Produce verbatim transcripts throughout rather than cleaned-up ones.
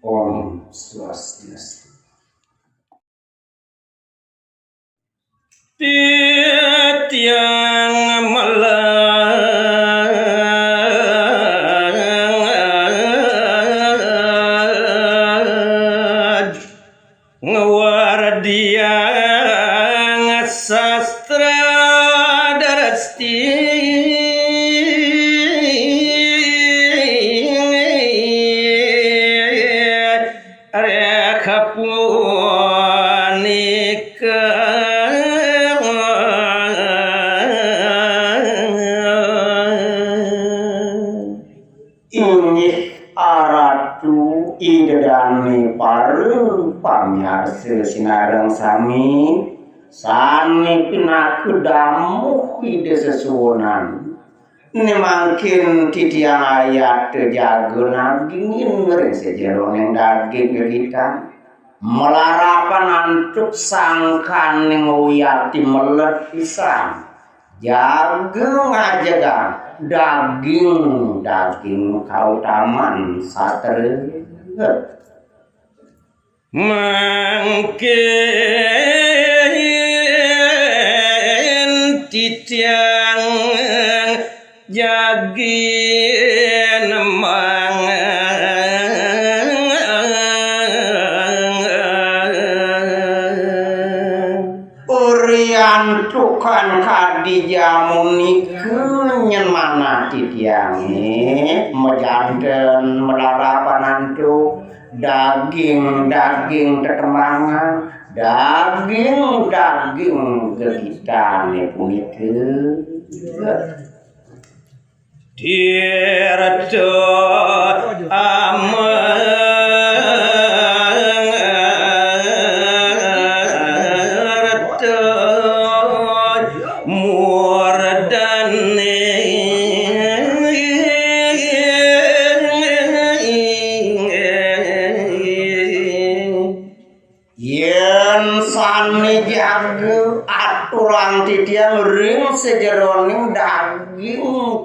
Om Swastiastu. Titiang malaj ngawardiang sastra dresti reka punika. Inggih aratu Ida dane para pamiarsa sinareng sami, sane pinaka damuh Ida sesuunan. Ne mangkin titiang ayat jaga nagingin ring sajeroning daging gegitan. Malarapan antuk sangkaning uyati meled pisan. Jaga ngajegang daging-daging kautaman sastra. Mangkin titiang jagin mangan. Uriantukan kadi jamunika nyen manah titiange, majanten malarapan antuk daging-daging tetembangan, daging-daging gegitane punika. Tirta amerta murdane. Yen sane jaga aturang titiang ring sajeroning daging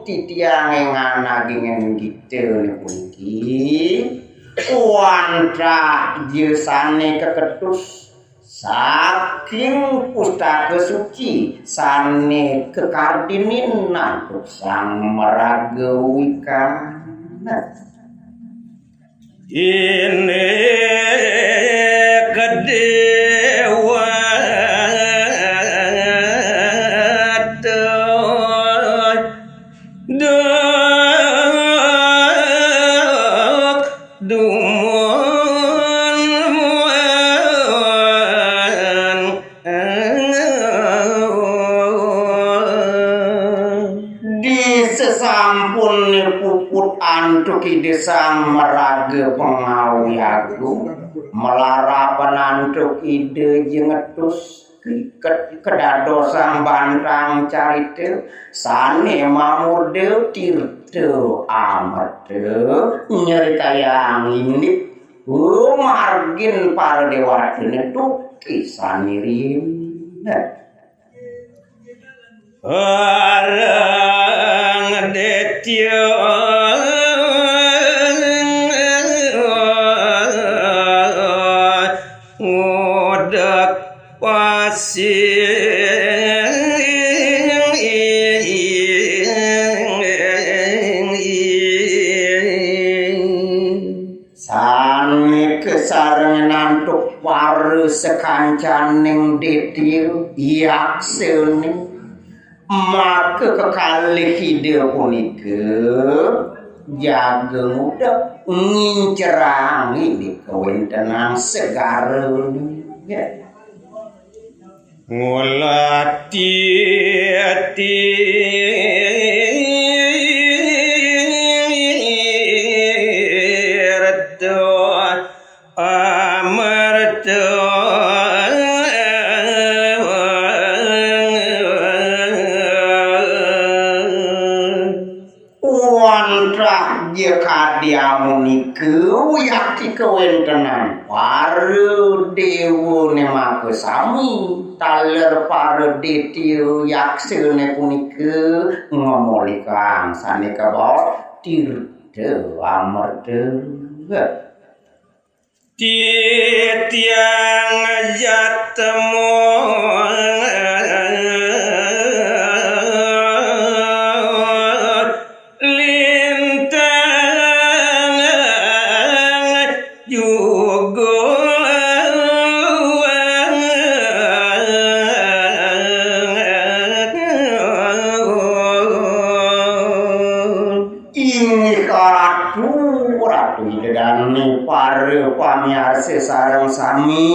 titiange nganagingin gitane puniki, wantah ja sane kaketus saking pustaka suci sane kakardinin antuk Sang Maraga Wikan. Ini kedewata duk dumun muan. Di sesampune puput antuk Ida Sang Maraga Pangawi Agung, malarapan antuk Ida jengetus kriket kedadosang bantang carita sane mamurda Tirta Amerta nyritayang indik margin para dewatane duke sane riin. Arang detya ngudek pasing. Sane kasarengin antuk para sakancaning detya yaksane, maka kekalih Ida punika jaga ngudek ngincerang indik kawentenan segarane. Ngulati tirta amerta. Wantah ja kadi amunika wiakti kawentenan para dewane makasami taler para detya yaksane punika ngamolikang sane kabaos tirta amerta. Titiang jatemu lintang juga. Inggih Ratu, Ratu Ida Dané, para pamiarsa sareng sami,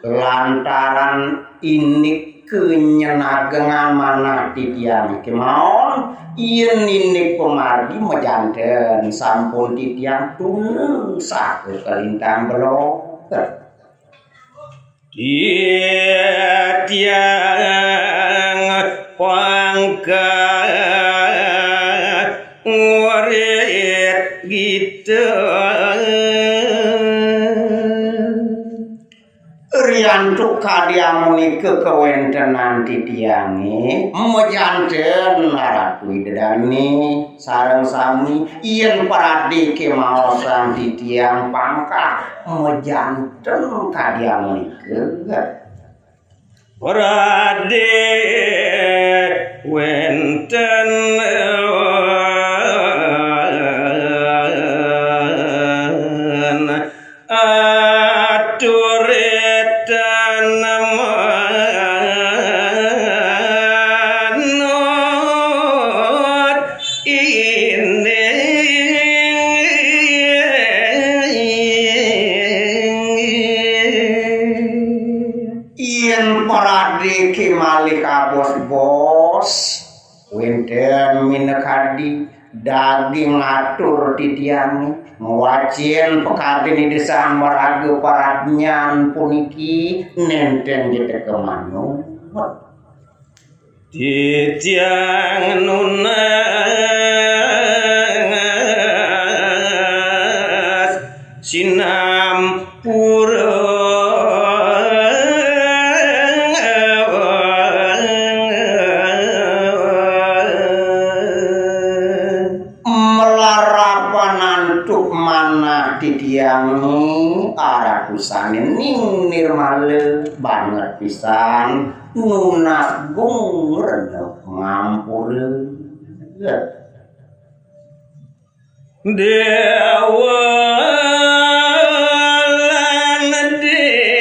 lantaran indik kenyenagengan manah titiang kémaon, yén indik pamargi majanten sampun titiang tuna saha kalintang belog. Titiang pangkat ngurit gita. Riantuk kadi amunika kawéntenan titiangé, majanten Ratu Ida Dané sareng sami, yén pradé kémaosang titiang pangkat majanten kadi amunika. Pradé wénten aturita manut ini. Yén pradé ké malih kabos-bos, wénten minakadi daging atur titiangé, ngwacén pakardin Ida Sang Maraga Paradnyan puniki nénten jeteka manut. Titiang nunas sinampura. Malarapan antuk manah titiangé, Ratu sané ning nirmala banget pisan, nunas gung renep ngampura. Déwa lan détya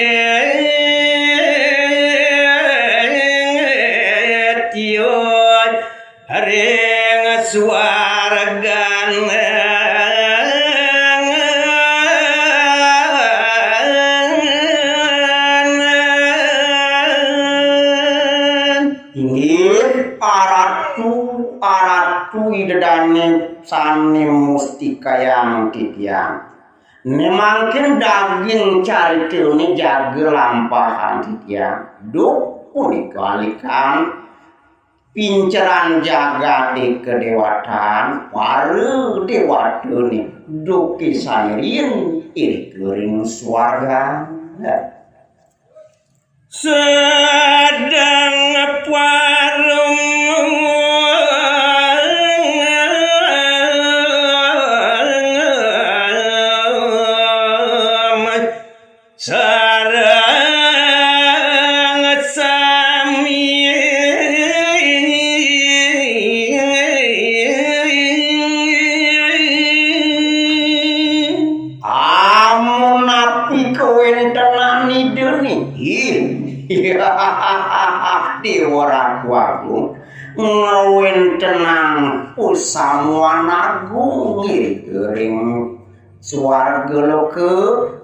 ring swargan. Inggih, Ratu, Ratu Ida Dané sané mustikayang titiang. Né mangkin daging caritané jaga lampahang titiang. Duh, punika alikan pinceran jagaté kadéwatan, para déwatané duké sané riin irika ring swargan. Sedeng parum sareng sami. Amunapi kawéntenan Ida niki, Déwa Ratu Agung, ngawéntenang pasamuan agung ring swarga loka,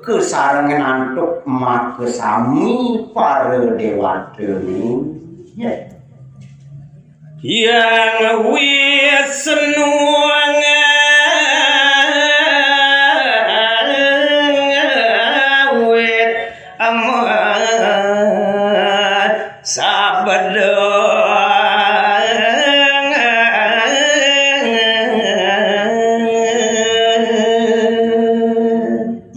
kasarengin antuk makasami para déwatané. Hyang Wisnu ngawit amat sabda.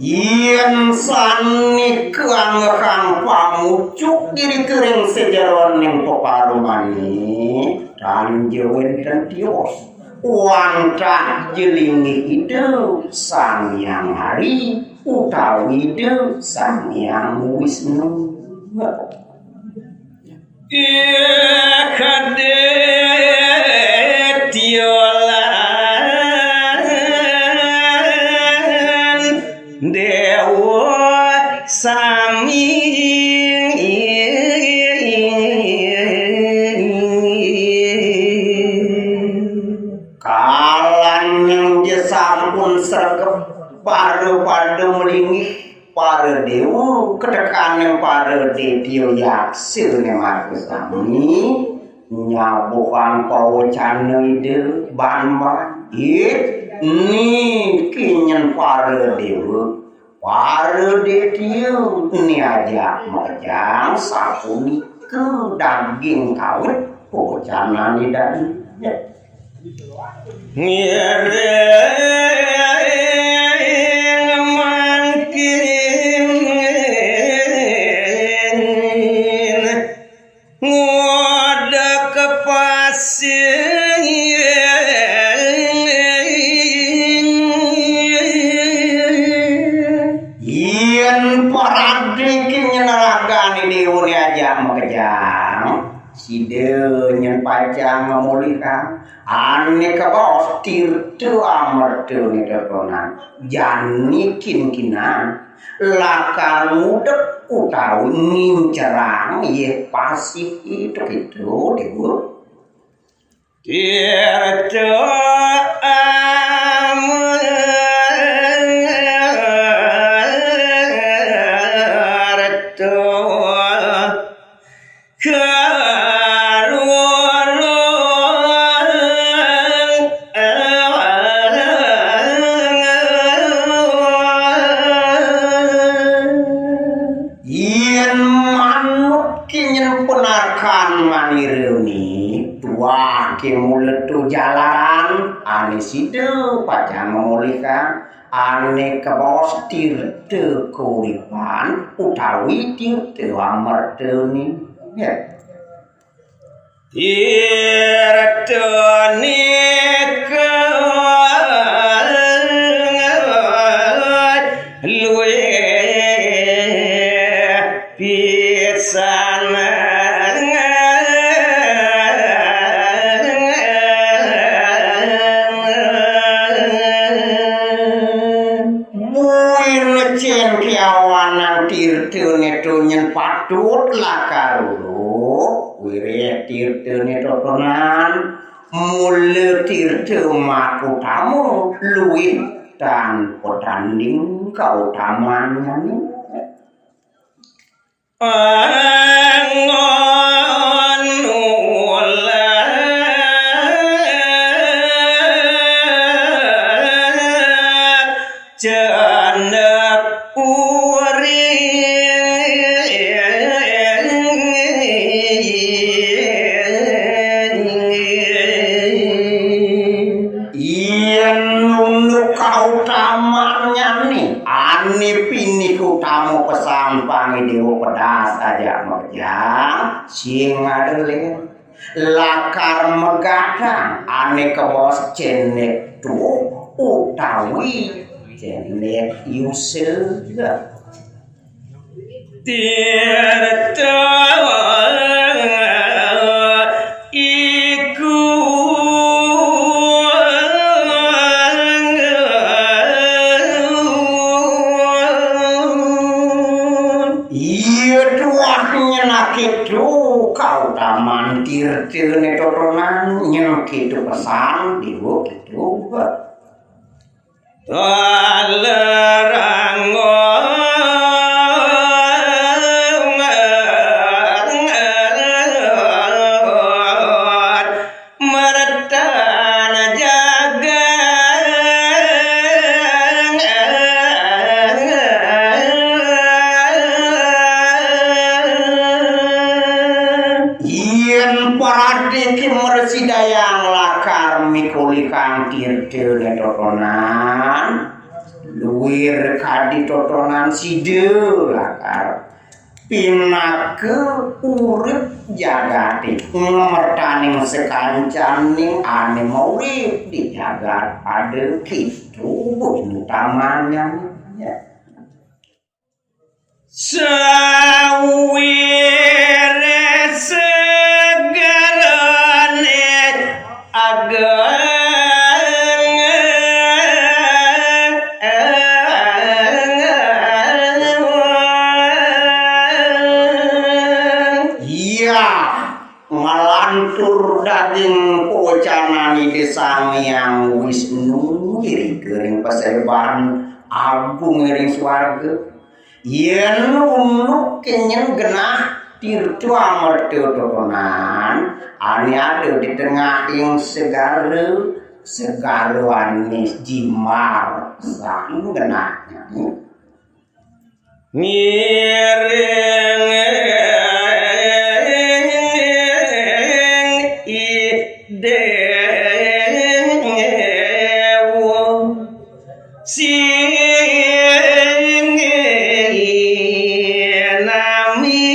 Yén sané kaanggéang pamucuk diri ring sajeroning peparumané, tan ja wénten tios. Wantah ja linggih Ida Sang Hyang Hari, utawi Ida Sang Hyang Wisnu. Dewa sami kalan yang sampun sregep pada-pada melinggih para dewa, ketekaning para detya yaksa ne marga sami nyabuhang pawecana Ida ban-ban. Ih, niki nyen para dewa, para detya, ni ajak makejang sapunika daging kawit pawecanane dadi. Ngiring mangkin ngodek pasih. Yen parade ki nyen ragane dewa ne ajak makejang, sida nyen pacang ngamolihang ane kabaos tirta amertane totonan. Jani kin-kinan lakar ngudek utawi ngincerang yeh pasih ento kito, dewa. Tirta amerta karurung. Yen manut ki nyen punakan manira ni, tuah ke mula tu jalaran ane sida pacang ngamolihang ane kabaos tirta kauripan utawi tirta amertane. Ya. Tirta nika luwih pisan. Buin cen kiawanan tirtane to nyen patut lakar ulu, wiréh tirtane totonan, mula tirta makutama luwih tan patanding kautamannyané. Angon ulat candhak uring. Yén unduk kautamannyané, ané pinih utama pasampangé Déwa Pedas ajak makejang, sing ada lén lakar megatang ané kabaos cendék tuwuh utawi cendék yusa. Tirta iku. Iya tuah nyenaké tu kautaman tirtané totonan nyenaké tu pesan Déwa Kidul. Talerang mertan jagang. Yén paradé ki mresidayang lakar mikolihang tirtané totonan, luir kadi totonan sida lakar pinaka urip jagaté, ngamertaning sakancaning ané maurip di jagat pada kitu buin utamannya. Ya. Sawiréh segarane ageng. Iya, nglantur daging pawecanan Ida Sang Hyang Wisnu iri ring paseban agung ring swarga. Yén unduk kenyen genah tirta amerta totonan, ane ada di tengahing segara, segara ane jimbar sang genahnya. Ngiring Ida Sing nami.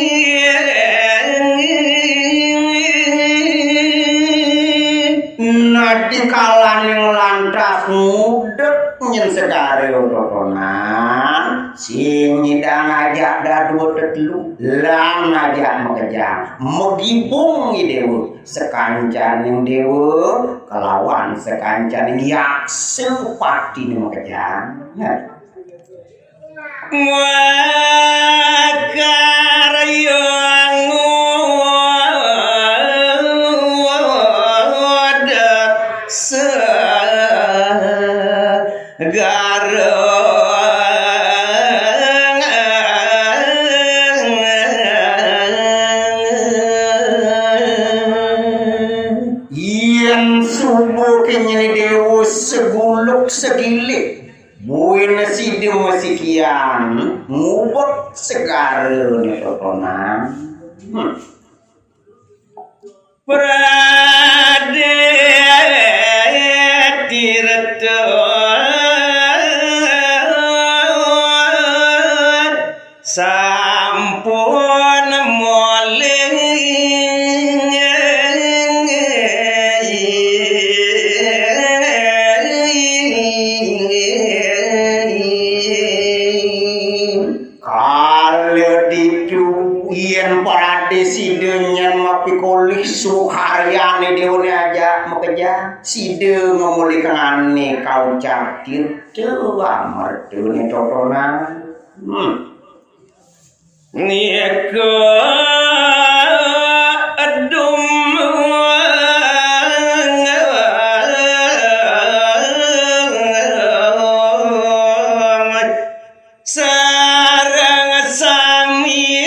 Nah, dikalaning lantas ngudek nyen segara totonan, sing nyidang ajak dadua tetelu, lan ajak makejang, magibung i dewa. Sakancaning dewa kalawan sakancaning yaksa patine makejang. Makarya ngudek segara. Yén suba kenyene dewa seguluk segilik, buin sida masikian ngubek segara ne totonan. Hmm. Pradé tirta sampun molih. Kala ditu, yén pradé sida nyen mapikolih sukaryane dewane ajak makejang, sida ngemulihang ane kaucap tirta amertane totonan. Hmm. Nika dum sareng sami.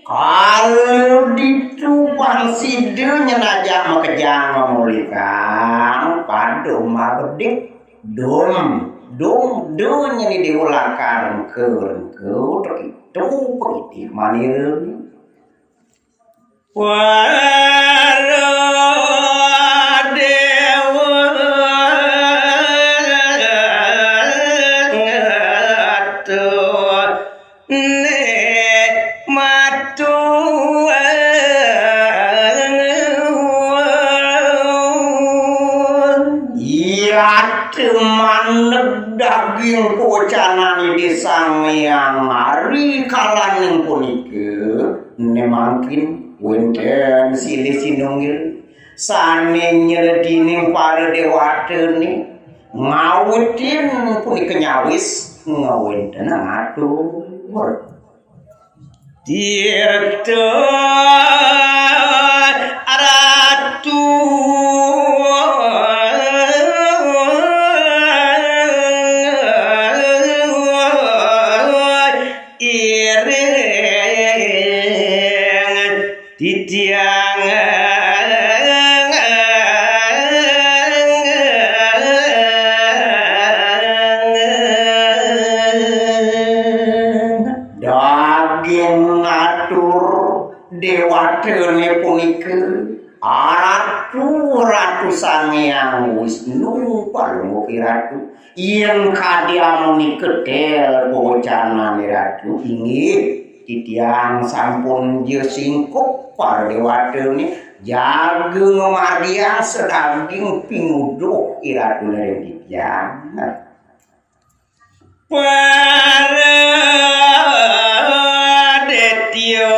Kala ditu pang sida nyen ajak makejang ngemulihang, pada mabedik. Dum, dum, dum nyen di ulakar engke, engke, utek itu, pegiti manira. Para dewa ngatu ne matur. Iya, temaneg daging kocanane Ida Sang Hyang Ari kalaning punika, ne mangkin wenten silih sinunggil sane nyeledining para dewatane, ngawitin punika nyawis ngawentenang atur. Tirta Ratu iring titiang. Daging ngatur dewatane punika, Ratu, Ratu Sang Hyang Wisnu, Palungguh Ratu. Yen kadi amunika tel pawecanane Ratu, inggih, titiang sampun ja singkup para dewatane, Jaga ngemargiang sedaging pinguduh i Ratu ring titiang. Para detya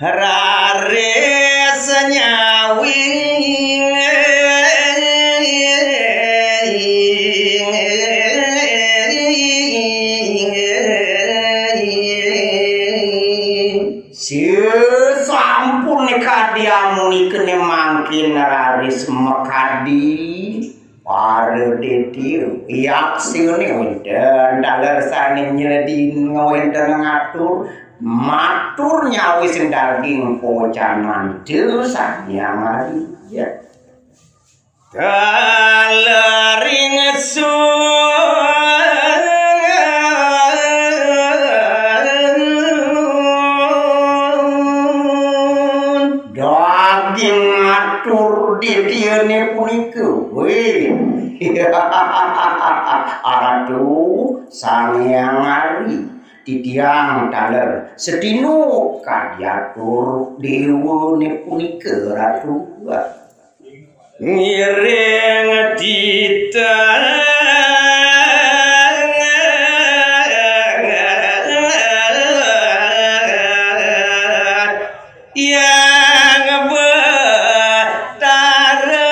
raris nyawing. Sasampun kadi amunika né mangkin raris makadi para detya. Yaksané wénten taler sané nyledin ngawénten ngatur, matur nyawisin daging pocananta Sang Hyang Arya. Kalering sun daging ngatur detyané punika. Wih. Ratu Sang Hyang Ari, titiang taler satinuk kadi atur déwané punika, Ratu. Ngiring titah yang betara.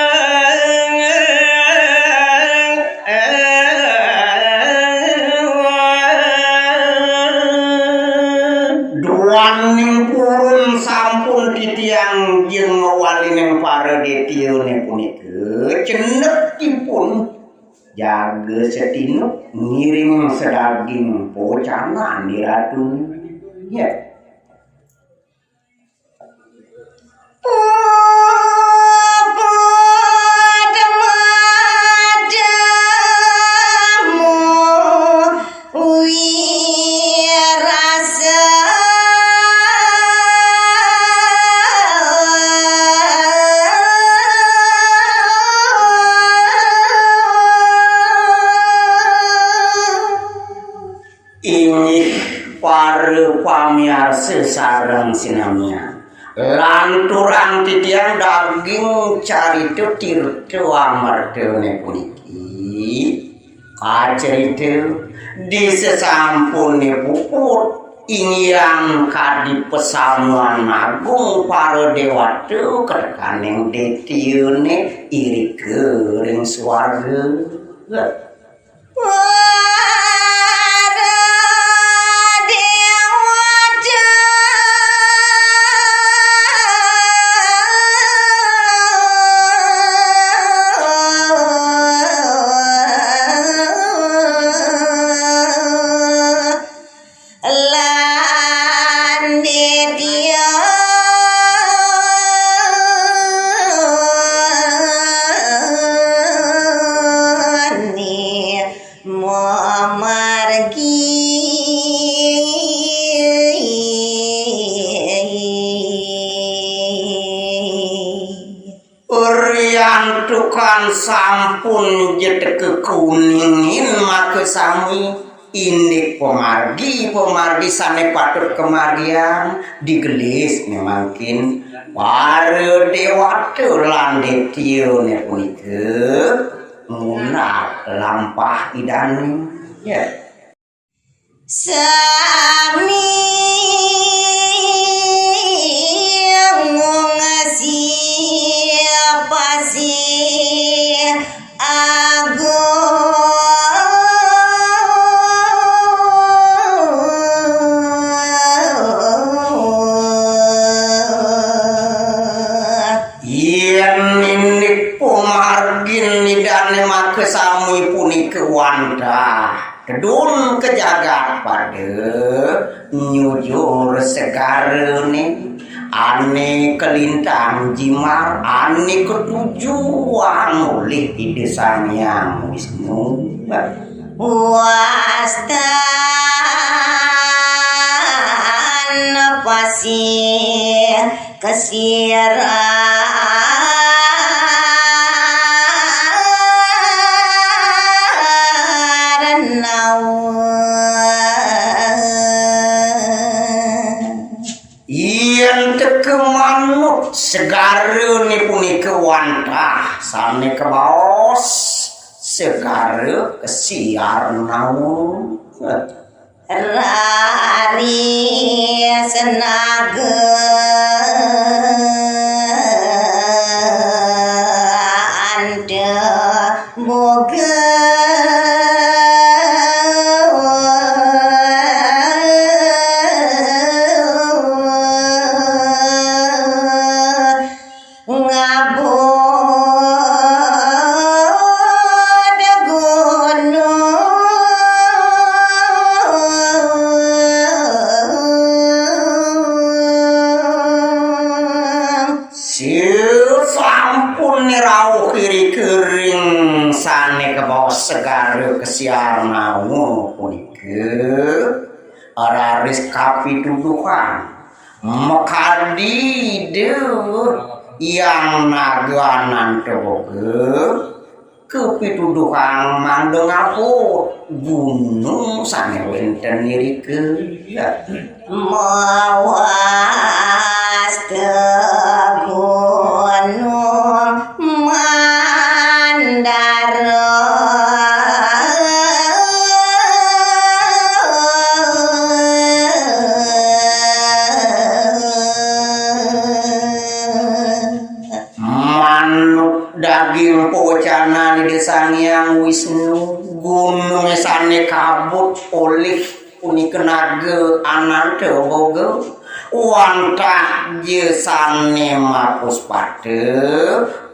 Duaning purun sampun titiang jeng walining para detyané punika, cenekipun jaga satinuk ngiring sadaging pocangan i Ratu. Ya. Puput madamu wirasa. Inggih para pamiarsa sareng sinamian, lanturang titiang daging carita tirta amertané puniki, kacarita di sasampuné puput, inggih kadi pasamuan agung para déwata katekaning detyané irika ring suarga. Para déwata lan detyané mamargi. Riantukan sampun ja teka kauningin makasami, indik pamargi, pamargi sané patut kamargiang, digelis mangkin para déwata lan detyané punika ngunat lampah Idané. Ya. Sami ngungsi pasih agung. Yén indik pamargin Idané makasami punika wantah tedun ka jagat pada nyujur segarané, ané kalintang jimbar, ané katujuang olih Ida Sang Hyang Wisnu. Wastan pasih kasih renau. Segara ni punika wantah sane kabaos Segara Kesiar Nawa. Raris naga anta boga ngabut gunung. Sasampune rauh irika ring sane kabaos Segara Kesiar Nawa punika, raris kapituduhang makadi Ida Hyang Naga Ananta Boga kapituduhang mangda ngabut gunung sane wenten irika. Mawasta gunung Mandara. Manut daging pawecanan Ida Sang Hyang Wisnu, gununge sane kabut olih punika Naga Ananta Boga, wantah ja sane mapuspata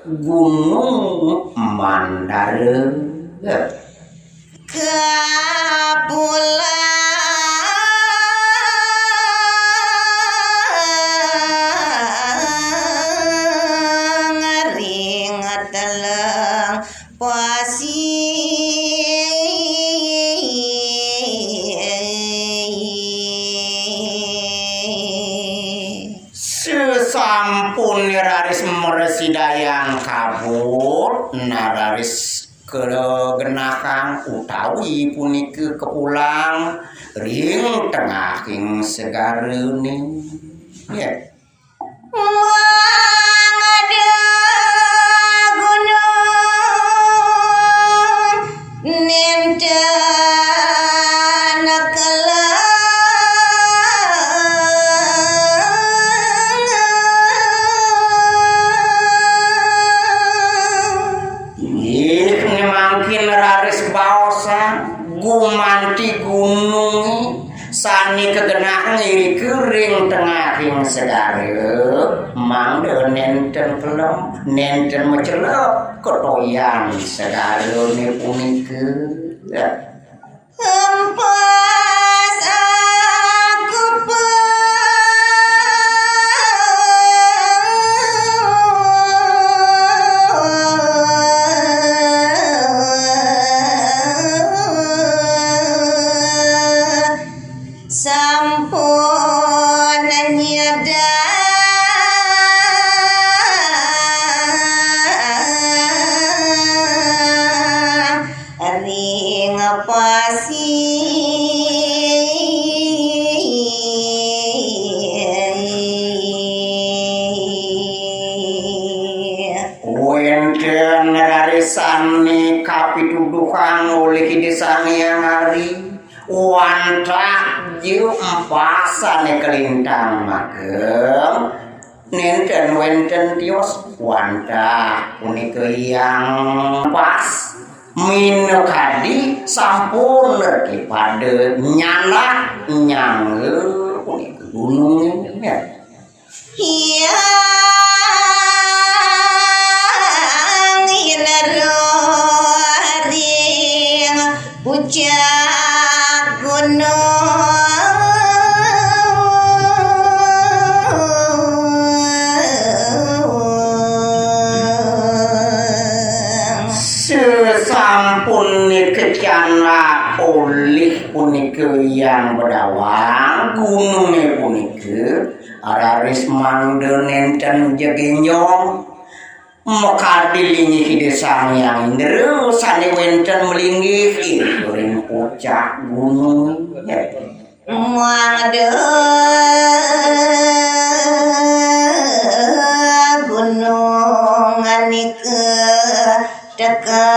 Gunung Mandara. Kapulang ring teleng pasih. Sasampune raris mrasidayang kabut, nararis kagenahang utawi punika kapulang ring tengahing segarane. Ya. Mangda gunung nenten keleng. Inggih, mangkin raris baosan gumanti gununge sane kagenahang irika ring tengahing segara, mangda nenten kelem, nenten macelep katoyan segarane punika. Empas aku pun. Sampun nyedar ring pasih. Wenten rarisane kapituduhang olih Ida Sang Hyang Hari, wantah ja empasane kalintang mageng, nenten wenten tios, wantah punika Hyang Empas, minakadi sampun reti pada nyandak nyangga punika gununge. Hyang Indra ring pucak gunung. Sasampune kacandak olih punika Hyang Badawang, gununge punika raris mangda nenten ja genjong. Makadi linggih Ida Sang Hyang Indra sane wenten malinggih ring pucak gunung. Mangda Nganika teka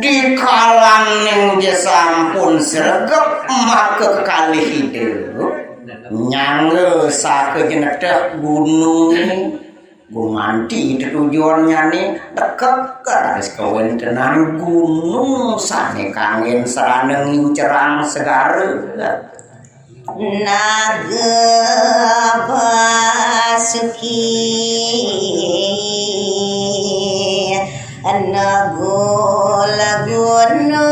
di kalaning ja sampun sregep maka kekalih Ida, nyangga saka jeneteh gunung. Gumanti tetujonnyane tekek raris kawentenan gunung sane kanggen sarana ngincerang segara. Naga Basuki Nagul Gunung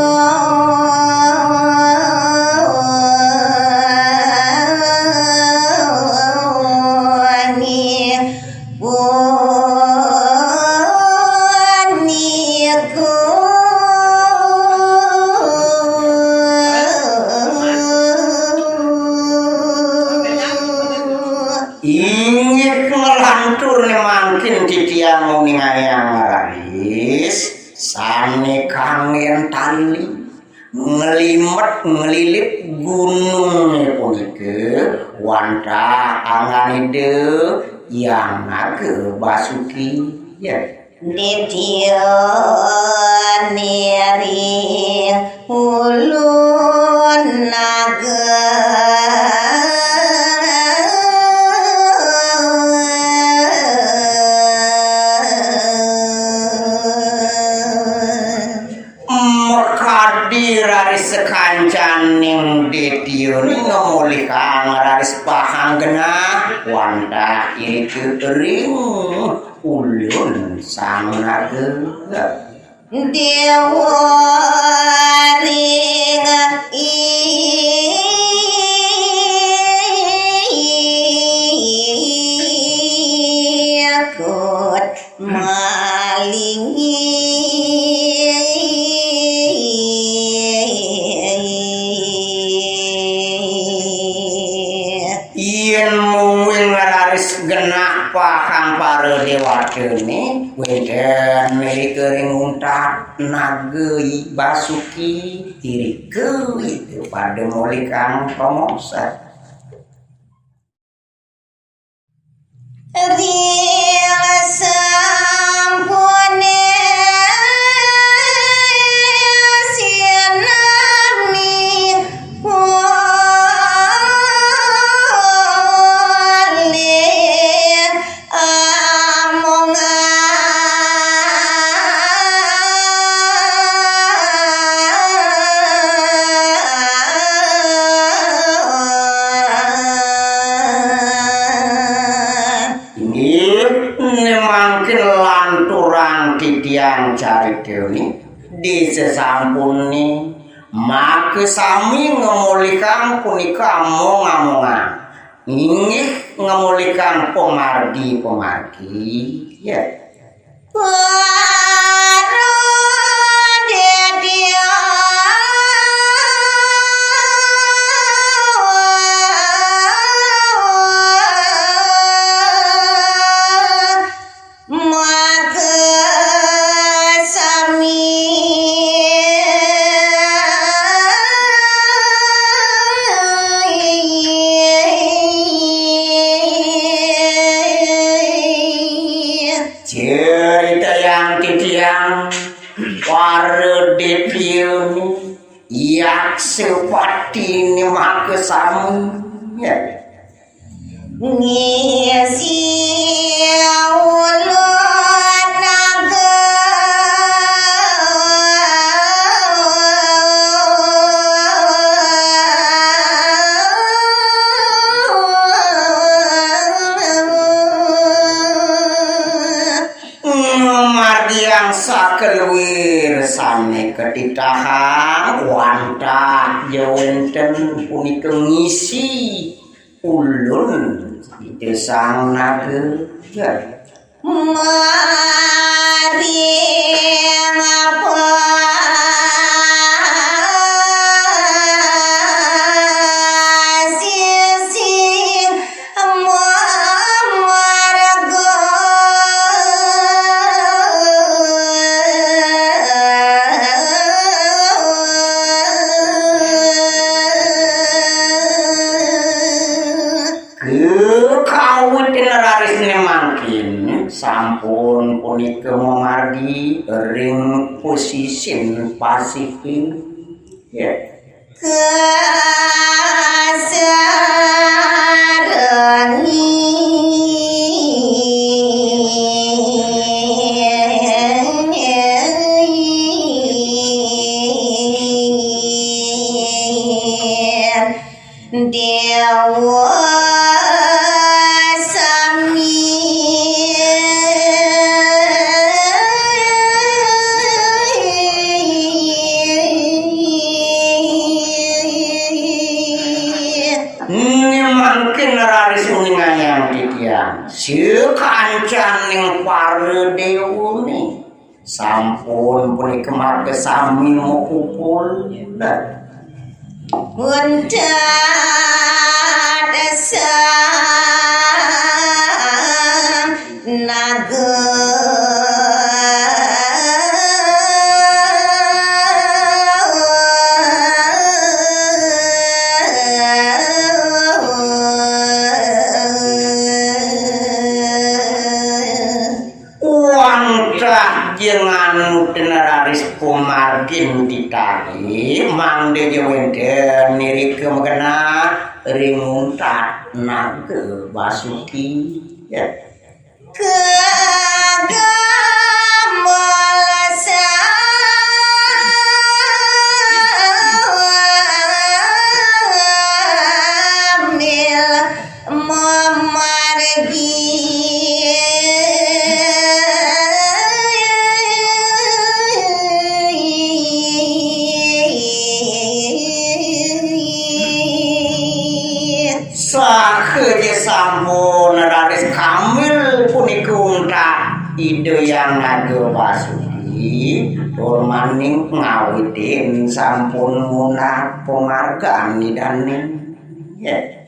Punika. Inggih nglantur ne mangkin titiang nguningayang raris sane kanggen tali. Nglimet nglilit gununge punika wantah anggan Ida Hyang Naga Basuki. Ya. Ditya niring ulun naga. Makadi raris sakancaning ditya ngamolihang raris pahang genah wantah irika ring ulun sang naga. Dewa ring ikut malingi. Yen mungguing raris genah pahang para dewatane, wenten irika ring untat naga Basuki, irika pada molihang pamosat. Ring sampune sinami polih amongan. Inggih, ne mangkin lanturang titiang caritane, di sasampune makasami ngamolihang punika among-amongan. Inggih ngamolihang pamargi-pamargi, ya. Para dedya. Makasami. Caritayang titiang para detya yaksa patine makasami. Ngisi ulun naga. Ngamargiang sakaluir sane katitahang wantah ja wenten punika ngisi ulun Ida Sang Naga. Maring apa sisi mamarga. Sampun punika mamargi ring pasisin Pasifik. Ya. Déwa sami. Mangkin raris uningayang titiang, sakancaning para déwané. Sampun punika marga sami mapupul. Untat sang naga. Wantah jengan mutena raris pamargin titahé, mangda ja wénten irika magenah ring untat naga Basuki. Ya. Kagambal sambil mamargi. Saha ja sampun raris kambil punika untat Ida Hyang Naga Basuki, tur malih ngawitin sampun mundhak pamargan Idané. Ya.